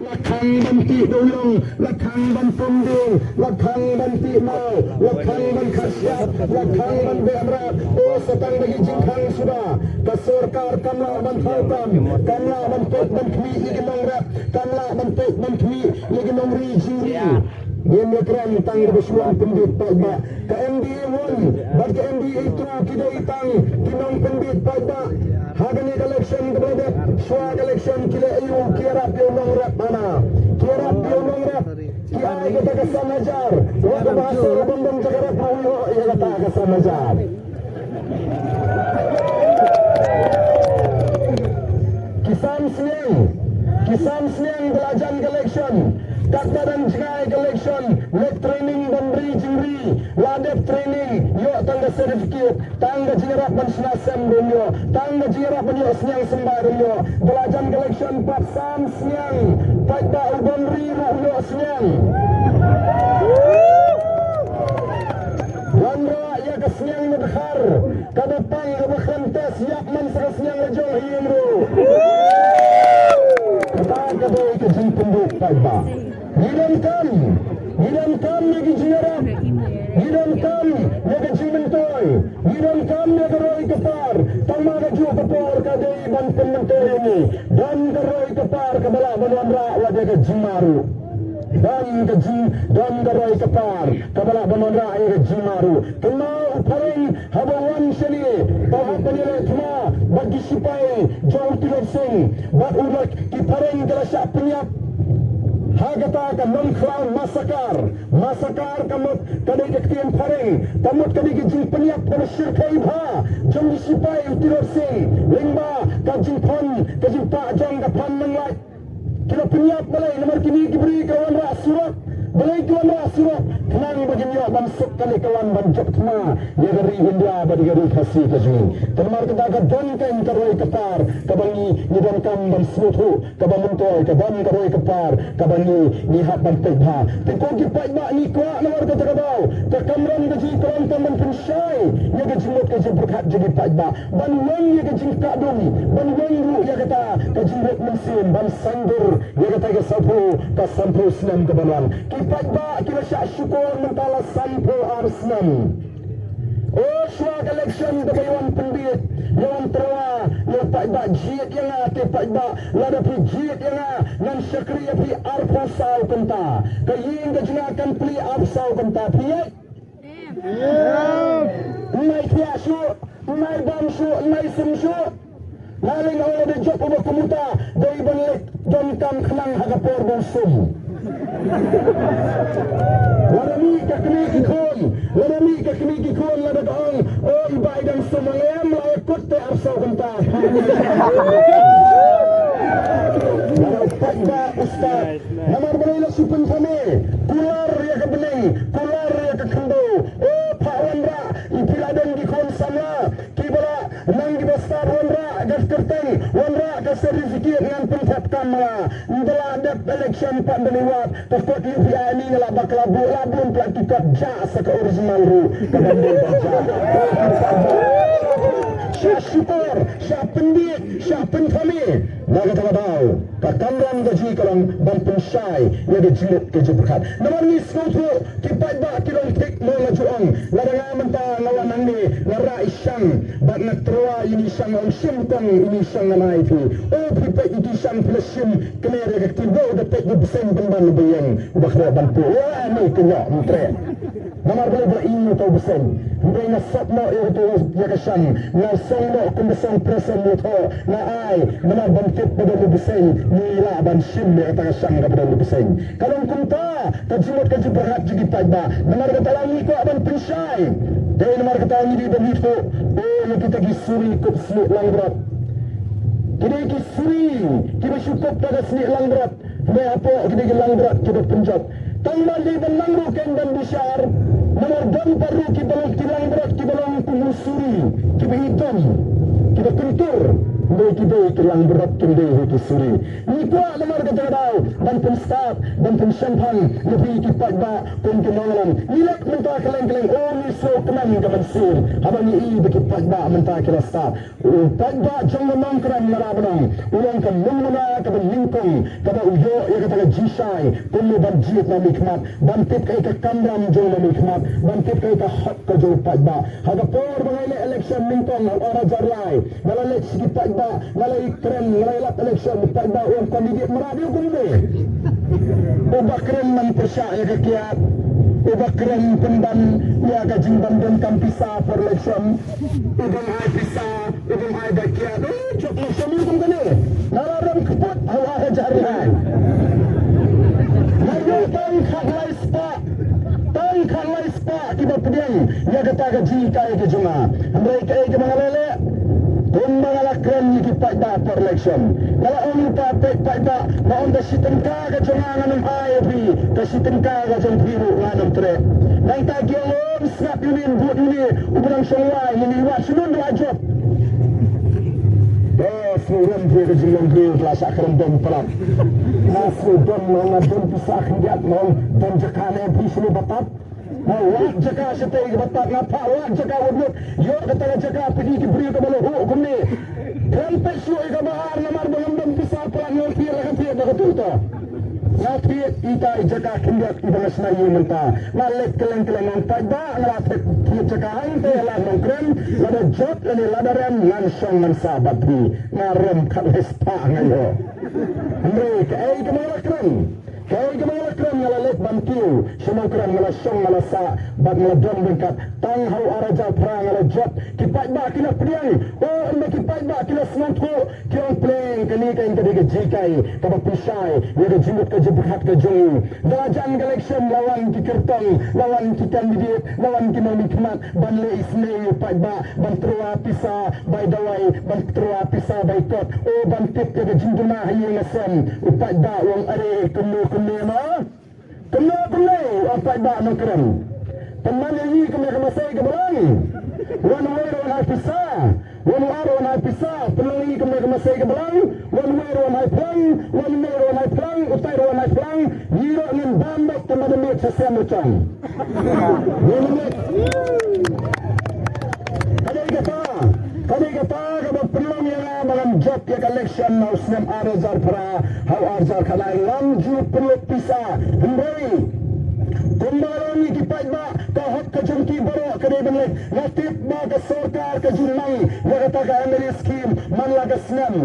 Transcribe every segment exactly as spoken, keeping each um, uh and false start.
La khang ban tih dewïong, la khang ban pyndieng, la khang ban tih maw, la khang ban khah shyiap, la khang ban beh mrad. O, sa tang da ki jingkhang suda. Ka sorkar kam lah ban thaw kam, kam lah ban peit ban khmih ïa ki nongrep, kam lah ban peit ban khmih ïa ki nongri jingri. Ngim ïa kren tang kaba shu wan pynbit paidbah. Ka M D A one bad ka M D A two ki dei tang ki nongpynbit paidbah. Ha kane ka election kaba la dep, shuwa ka election ki la ïoh ki ïarap ïa u nongrep mana. Ki ïarap ïa u nongrep. Ki ai kata ka san hajar. Wat ba ha sor bym don jaka rep ruh ïoh ïa kata ka san hajar. Ki sam sniang, ki sam sniang ba la jan ka election. Katba dang jngai ka election, leit training ban ri jingri, la dep training, ïoh tang ka certificate, tang ka jingïarap ban shna sem ruh ym ïoh, tang ka jingïarap ban ïoh sniang symbai ruh ym ïoh. Ba la jan ka election pat sam sniang, paidbah u ban ri ruh u ïoh sniang. Wanrah ïa ka sniang nadkhar, kaba pang kaba khlem test, ïap man sa ka sniang la jong ha ïing ruh. Kata ka dei ka jingpynbit paidbah. Ngi donkam, ngi donkam ïa ki jingïarap, ngi donkam ïa ka jingmyntoi, ngi donkam ïa ka roi ka par. Tangba kajuh ka por ka dei ban pynmyntoi ïa ngi. Don ka roi ka par kaba lah ban wanrah wat ïa ka jingma ruh. Don ka jing, don ka roi ka par kaba lah ban wanrah ïa ka jingma ruh. Kynmaw u phareng haba wan shane, ba hap ban ïaleh thma bad ki shipai jong u Tirot Sing, bad u la, ki phareng ki la shah pynïap ha kata ka Nongkhlaw massacre. Massacre ka mut ka dei ka ktien phareng, ka mut ka dei ka jingpynïap kaba shyrkhei bha jong ki shipai u Tirot Sing lyngba ka jingphon, ka jingpah jong ka phon nonglait. Ki la pynïap balei? Namar kine ki briew ki la wanrah surok. Balei ki wanrah surok? Khnang ba kin ïoh ban suk kane ka wan ban jop thma ïa ka ri India bad ïa ka ri Khasi ka jong ngi. Te namar kata ka don kein ka roi ka par kaba ngi, ngi donkam ban sngewthuh, kaba myntoi ka don ka roi ka par kaba ngi, ngi hap ban peit bha. Te ko ki paidbah, ngi kwah namar kata ka daw ka Kamram ka jong ngi ka long tang ban pynshai ïa ka jingmut ka jingpyrkhat jong ki paidbah. Ban weng ïa ka jingkah dum, ban weng ruh ïa kata ka jingrit mynsiem, ban saiñdur ïa kata ka saphew, ka sanphew snem kaban wan. Ki paidbah ki la shah shukor mynta la sanphew ar snem. O, shuwa ka election da ka ïa wan pynbit, ïa wan tyrwa ïa u paidbah, jied ïa nga te paidbah, lada phi jied ïa nga ngan shakri ïa phi arphew saw kynta. Ka ïing ka jong nga kan plie arphew saw kynta, phi ïeit? Ym ai thiah shuh, ym ai bam shuh, ym ai sum shuh. Nga leh nga ong lada jop uba kum uta, dei ban leit donkam khnang ha ka por ba u sum. Lada mih ka kmie ki khun, lada mih ka kmie ki khun, lada ka ong, "O i bah, i dang sum." Nga ong, "Em, la ïa kut te arphew saw kynta." Lada u paidbah u stad, namar balei la shu pynthame? Kular ïa ka bneng, kular ïa ka khyndew. O, phah wanrah, i phi la don ki khun samla kiba la nang, kiba stad, wanrah ka kyrteng, wanrah ka certificate, ngan pynthep kam ma nga. Ynda la dep election pat, ynda la wad, ka kot U P I ni nga la bakla buh, la bun pla ki kot, jah sa ka original ruh, ka ban dei ba jah. Shah shukor, shah pynbit, shah pynthame. Na kata ka daw ka kamram ka jong ngi ka long ban pynshai ïa ka jingmut ka jingpyrkhat. Namar ngi sngewthuh ki paidbah ki long thik mo, la ju ong, lada nga mynta nga wan hangne nga rah i shang bad nga tyrwa ïa i shang, nga ong, "Shim kong ïa i shang, ngan ai phi." O, phi peit ïa i shang, phi la shim kner ïa ka kti, wow, da peit ïa u bseiñ pynban uba ïeng, uba khreh ban pur. Ïa, ani ka ñiah myntre. Namar balei ba ïa uta u bseiñ? Hynrei nga sop noh ïa uta, ïa ka shang, nga song noh kumba song presen ïa uta, nga ai, namar ban tip ba don u bseiñ, ngi lah ban shim ïa kata ka shang kaba don u bseiñ. Ka long kumta ka jingmut ka jingpyrkhat jong ki paidbah. Namar kata la ngi kwah ban pynshai. Dei namar kata ngi dei ban ithuh, o, ïa kita ki suri kup snieh langbrot. Ki dei ki suri kiba shu kup da ka snieh langbrot. Hynrei hapoh ki dei ki langbrot kiba pynjot. Tang ba dei ban nang ruh kein ban bishar. Namar don pat ruh kiba long ki langbrot kiba long kum u suri, kiba itom, kiba kyntur. Dei ki dei ki langbrot, kim dei hi ki suri. Ngi kwah namar kata ka daw ban pynstad, ban pynshemphang ïa phi ki paidbah kum ki nongïalam. Ngi leit mynta kylleng kylleng, oh ngi sngewkmen ka mynsiem haba ngi i ba ki paidbah mynta ki la stad. U paidbah jong ka Nongkrem Nara Bnong u long ka nongmuna kaba nyngkong kaba u ïoh ïa kata ka jingshai kum u ban jied na mihkhmat, ban tip kaei ka kamram jong na mihkhmat, ban tip kaei ka hok ka jong u paidbah. Ha ka por ba ngi leh election nyngkong ha u ar hajar lai, ba la leit sha ki paidbah, ba la ïakren, ba la ïalap election, u paidbah u ong, candidate mrad ïa u kumne. Uba kren man pyrshah ïa ka kiad, uba kren pynban ïa ka jingbym donkam pisa for election, u dang ai pisa, u dang ai da kiad, u jop election ïa u kum kane. Nga la rem kput ha u ar hajar lai. Nga ïoh tang khatlai spah, tang khatlai spah kiba pdiang ïa kata ka jinghikai ka jong nga. Hynrei kaei kaba nga la leh, kumba nga la kren ïa ki paidbah por election, nga la ong ïa u paid, paidbah, nga ong ka shi tyngka ka jong nga ngan ym ai ïa phi, ka shi tyngka ka jong phi ruh ngan ym treh. Nangta ki ong, sngap ïa une, bud ïa une, u ba dang shong wai, ïa une wat shu don da la jop. Bes, ngan rem phi ka jinglong phi, la shah kren dom palat. Nga shu don, nga don pisa khyndiat, nga don jaka ne phi shane batat. Nga wad jaka shatei ka batat, nga phah wad jaka wad wad. Ïoh kata ka jaka phi ki briew kaba la huh kumne. Kren peit shuh ïa kaba ar namar ba ngam don pisa palat, nga thied la ka thied da ka tuta. Nga thied ita i jaka khyndiat iba nga shna ïing mynta. Nga leit kylleng kylleng, nga ong paidbah, nga la thied, thied jaka hangta ïa la Nongkrem, lada jot lane lada rem ngan shong ngan sah bad phi. Nga rem khatlai spah nga ïoh. Hynrei kaei kaba nga la kren, kaei kaba nga la kren, nga la leit ban kiew sha Nongkrem, nga la shong nga la sah bad nga la don ryngkat. Tang ha u ar hajar phra nga la jop, ki paidbah ki la pdiang. Oh, ynda ki paidbah ki la sngewthuh, ki ong pleng, kane ka dei ka jinghikai kaba pynshai ïa ka jingmut ka jingpyrkhat ka jong u. Da la jan ka election la wan ki kyrtong, la wan ki candidate, la wan ki nongmihkhmat ban leh isynei ïa u paidbah, ban tyrwa pisa bai dawai, ban tyrwa pisa bai kot, oh ban tip ïa ka jingduna ha ïing ha sem. U paidbah u ong are kumno kumno ma. Kumno kumno, u ong paidbah Nongkrem. Pynman ïa ngi kumne ka masai ka balang. Wan wei ruh wan ai pisa. Wan u ar ruh wan ai pisa. Pynman ïa ngi kumne ka masai ka balang. Wan wei ruh wan ai phlang. Wan wei ruh wan ai phlang. Utai ruh wan ai phlang. Ngi ruh ngin bam beit kumba da miet sha sem ruh chong. Ngin miet. Ka dei kata, ka dei kata kaba pynlong ïa nga ba ngan jop ïa ka election ha u snem ar hajar phra, ha u ar hajar khatlai, ngam ju pynlut pisa. Hynrei kumba long ïa ki paidbah, ka hok ka jong ki baroh ka dei ban leit. Nga tip ba ka sorkar ka ju mang ïa kata ka M L A scheme man la ka snem.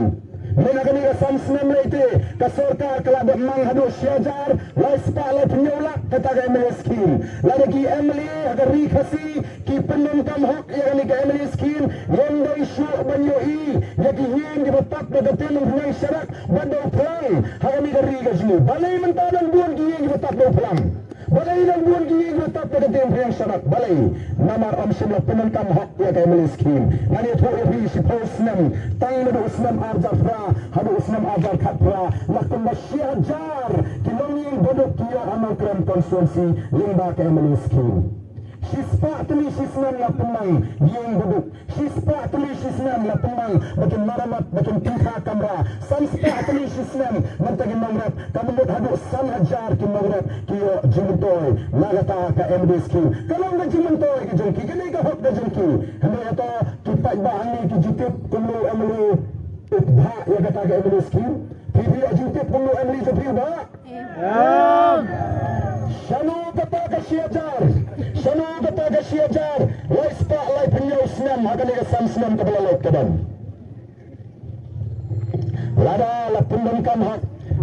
Mynta kane ka san snem lei te, ka sorkar ka la dep mang haduh shi hajar lai spah laiphew lak kata ka M L A scheme. Lada ki M L A ha ka ri Khasi ki pyndonkam hok ïa kane ka M L A scheme, ngim dei shuh ban ïohi ïa ki ïing kiba tap da ka tymmen phniang sharak bad da u phlang ha kane ka ri ka jong ngi. Balei mynta dang bun ki ïing kiba tap da u phlang? Balei dang bun ki ïing kiba tap da ka tymmen phniang sharak? Balei? Namar ym shym la pyndonkam hok ïa ka M L A scheme. Ngan ïathuh ïa phi, shiphew snem, tang naduh u snem ar hajar phra haduh u snem ar hajar khatphra, la kumba shi hajar ki longïing baduk ki ïoh ha Nongkrem constituency lyngba ka M L A scheme. Shispah tylli shisnem la pynmang ïing baduk. Shispah tylli shisnem la pynmang ba kin maramat, ba kin tyngkha kamra. San spah tylli shisnem, mynta ki nongrep, ka mut haduh san hajar ki nongrep ki ïoh jingmyntoi na kata ka M D scheme. Ka long ka jingmyntoi ka jong ki, kane ka hok ka jong ki. Hynrei hato ki paidbah hangne ki ju tip kumno u M L A u bhah ïa kata ka M D scheme? Phi, phi ïoh jingtip kumno u M L A jong phi u bhah? Shano kata ka shi hajar? Shano kata ka shi hajar lai spah laiphew snem ha kane ka san snem kaba la leit ka don? Lada la pyndonkam hok,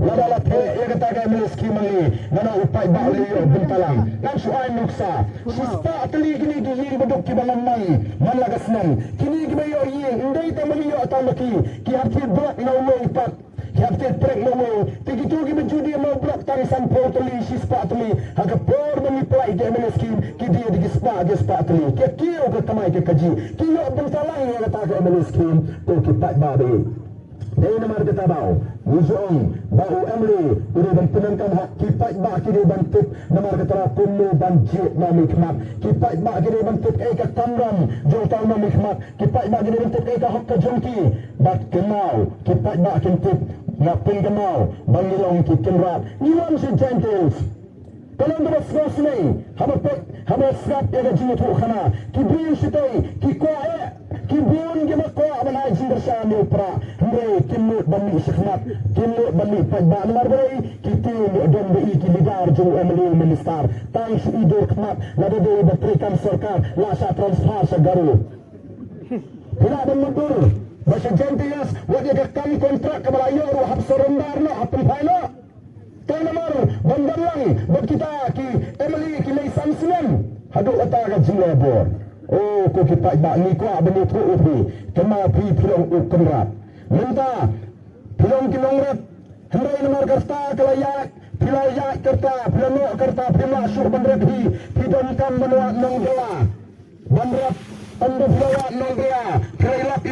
lada la theh ïa kata ka M L A scheme hangne, mano u paidbah u la ïoh bynta lang? Ngan shu ai nuksa. Shispah tylli kine ki ïing baduk kiba ngam mang man la ka snem. Kine kiba ïoh ïing, ym dei tang ba ki ïoh tang ba ki, ki hap thied block na uwei pat. Ki hap thied prek na uwei. Te kito kiba ju die mo block tang sanphew tylli, shispah tylli. Ha ka por ba ngi pynlait ïa ka M L A scheme, ki die da ki spah, ki spah tylli. Ki kiew ka kamai ka kajih. Ki ïoh bynta lang ïa kata ka M L A scheme. To ki paidbah ba ïeit. Dei namar kata daw ngi ju ong ba u MLA u dei ban pyndonkam hok. Ki paidbah ki dei ban tip namar kata daw kumno ban jied nongmihkhmat. Ki paidbah ki dei ban tip kaei ka kamram jong uta u nongmihkhmat. Ki paidbah ki dei ban tip kaei ka hok ka jong ki. Bad kynmaw, ki paidbah kin tip, nga pynkynmaw ba ngi long ki kynrad, ngi long shi Gentiles. Ka long kaba sngewsynei haba peit, haba sngap ïa ka jingïathuhkhana. Ki briew shatei ki kwah eh, ki bun kiba kwah ban ai jingkyrshan ïa u Prah, hynrei kim nud ban mih shakhmat, kim nud ban mih paidbah. Namar balei? Ki tieng ïa u don ba i ki leader jong u MLA u minister. Tang shu i dur khmat, lada dei ba treikam sorkar la shah transfer sha Garo. Phi lah ban mutdur ba sha Gentiles wat ïa ka kam kontrak kaba la ïoh ruh hap surrender noh, hap pynphai noh. Tang namar ban don lang bad kita ki MLA ki lei san snem haduh kata ka jingleh bor. O ko ki paidbah, ngi kwah ban ïathuh ïa phi, kynmaw phi, phi long u kynrad. Mynta phi long ki nongrep, hynrei namar ka rta ka la ïaid, phi la ïaid ka rta, phi la noh ka rta, phi la shuh ban rep hi. Phi donkam ban wad nongbylla, ban rep. Ynda phi la wad nongbylla, phi la ïalap ïa